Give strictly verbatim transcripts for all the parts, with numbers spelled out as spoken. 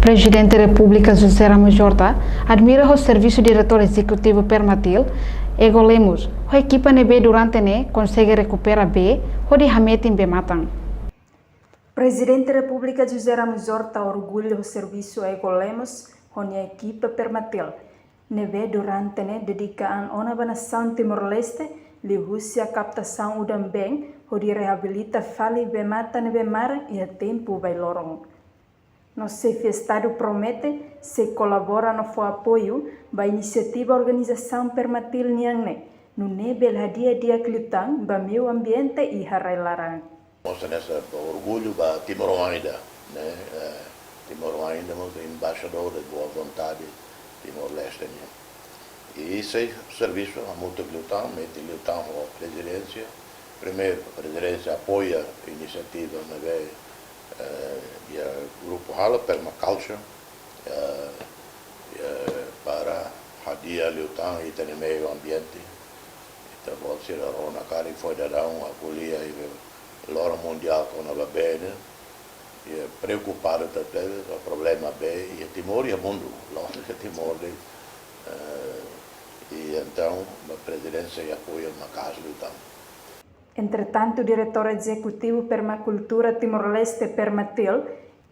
Prezidente Repúblika José Ramos Horta admira ho servisu Diretór Ezekutivu Permatil, Ego Lemos, ho ekipa ne'ebé durante ne'e konsege rekupera bee hodi hametin bee-matan. Prezidente Repúblika José Ramos Horta orgullu ho servisu Ego Lemos ho nia ekipa Permatil, ne'ebé durante ne'e dedika an ona ba nasaun Timor-Leste, liuhusi kaptasaun udan-been hodi reabilita fali bee-matan ne'ebé maran iha tempu bailoron. No Xefe Estadu promete sei kolabora no fó apoiu ba inisiativa organizasaun Permatil nian ne'e, nune'e bele hadi'a di'ak liután ba meiu ambiente iha rai-laran. Mostra hanesan orgullu ba timoroan ida, ne'e? Eh, timoroan ida mós embaixadór de boa vontade Timor-Leste nian. I sei servisu hamutuk liután, metin liután ho prezidénsia. Primeiru, prezidénsia apoia inisiativa ne'ebé, eh, iha grupu halo permaculture, eh, eh, para hadi'a liután ita-nia meiu ambiente. Ita-boot sira rona karik foin daudaun, aku lia iha loron mundiál kona-ba bee ne'e, i preokupadu tebes ho problema bee iha Timor, iha mundu, la'ós iha Timor de'it, eh, i entaun, prezidénsia apoia maka'as liután. Entretantu, Diretór Ezekutivu Permakultura Timor-Leste, Permatil,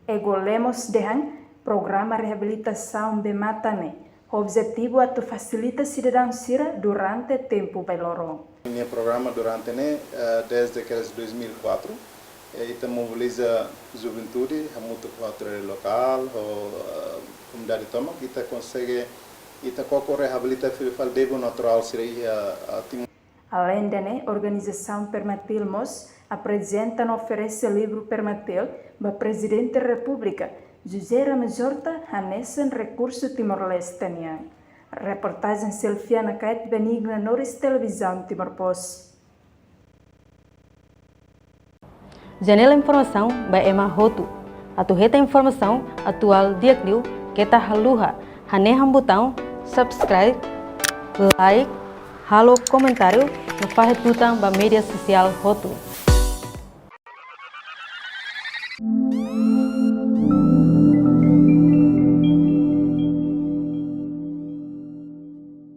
Ego Lemos dehan programa reabilitasaun bee-matan ne'e ho objetivu atu fasilita sidadaun sira durante tempu bailoron. Nia programa durante ne'e, eh, desde ke dois mil e quatro, eh, ita mobiliza juventude, hamutuk ho autoridade lokál, ho, eh, komunidade tomak, ita konsege, ita koko reabilita fila fali debu naturál sira iha, eh, Timor. Aleinde ne'e, organizasaun Permatil mós aprezenta no oferese livru Permatil ba Prezidente Repúblika, José Ramos Horta, hanesan rekursu Timor-Leste nian. Reportajen Selfiana Kait, Benigna Norris, Televizaun Timor Post. Janela informasaun ba ema hotu. Atu hetan informasaun atuál di'ak liu keta haluha hanehan butaun subscribe, like, halo komentáriu no fahe tutan ba média sosiál hotu.